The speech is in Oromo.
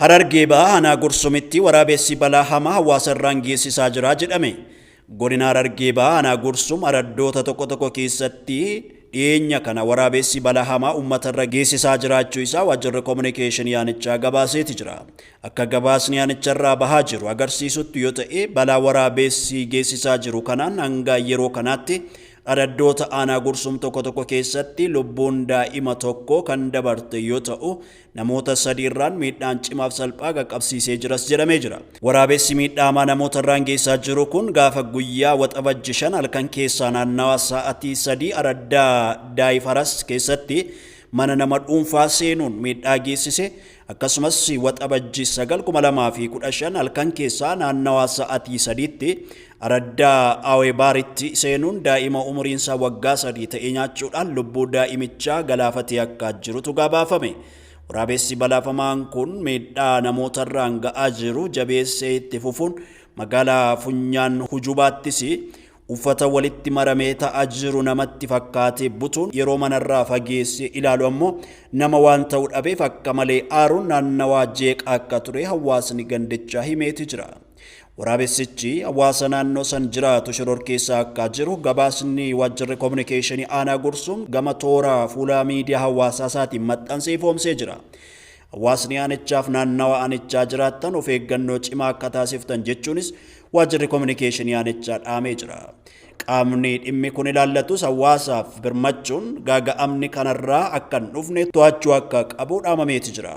Harargee Bahaa Aanaa Gursumitti waraabessi balaa hamaa hawaasa irraan geessisaa jira jedhame. Godina Harargee Bahaa Aanaa Gursum araddoota tokko tokko keessatti dhiyeenya kana waraabessi balaa hamaa uummata irra geessisaa jiraachuu isaa waajjirri kominikeeshinii aanichaa gabaaseeti jira. Akka gabaasni aanicharraa bahaa jiru agarsiisutti yoo ta'e, balaa waraabessi geessisaa jiru kanaan hanga yeroo kanaatti araddoota aanaa Gursum tokko tokko keessatti lubbuun daa'ima tokko kan dabarte yoo ta'u, namoota 3 irraan miidhaan cimaaf salphaa qaqqabsiisee jiras jedhamee jira. Waraabessi miidhaa hamaa namoota irraan geessaa jiru kun gaafa guyyaa Waxabajji 5 halkan keessaa naannawa sa'atii 3 araddaa Daayifaras keessatti mana nama dhuunfaa seenuun miidhaa geessise. Akkasumas Waxabajji 9, 2015 halkan keessaa naannawaa sa'atii 3tti araddaa Awebaaritti seenuun daa'ima umuriinsaa waggaa 3 ta'e nyaachuudhaan lubbuu daa'imichaa galaafatee akka jirutu gabaafame. Waraabessi balaafamaan kun miidhaa namootarraan ga'aa jiru jabeessee itti fufuun magaalaa Funyaan Hujubaattis uffata walitti maramee ta'aa jiru namatti fakkaatee butuun yeroo manarraa fageessee ilaalu ammoo nama waan ta'u dhabeef akka malee aaruun naannawaa jeeqaa akka ture hawaasni gandichaa himeeti jira. Waraabessichi hawaasa naannoo san jiraatu shororkeessaa akka jiru gabaasni waajjirri kominikeeshinii aanaa Gursum gama toora fuula miidiyaa hawaasaa isaatiin maxxansee ifoomsee jira. Hawaasni aanichaaf naannawa aanichaa jiraattan of eeggannoo cimaa akka taasiftan jechuunis waajjirri kominikeeshinii aanichaa dhaamee jira. Qaamni dhimmi kun ilaallatus hawaasaaf birmachuun gaaga'amni kanarraa akka hin dhufne to'achuu akka qabu dhaamameeti jira.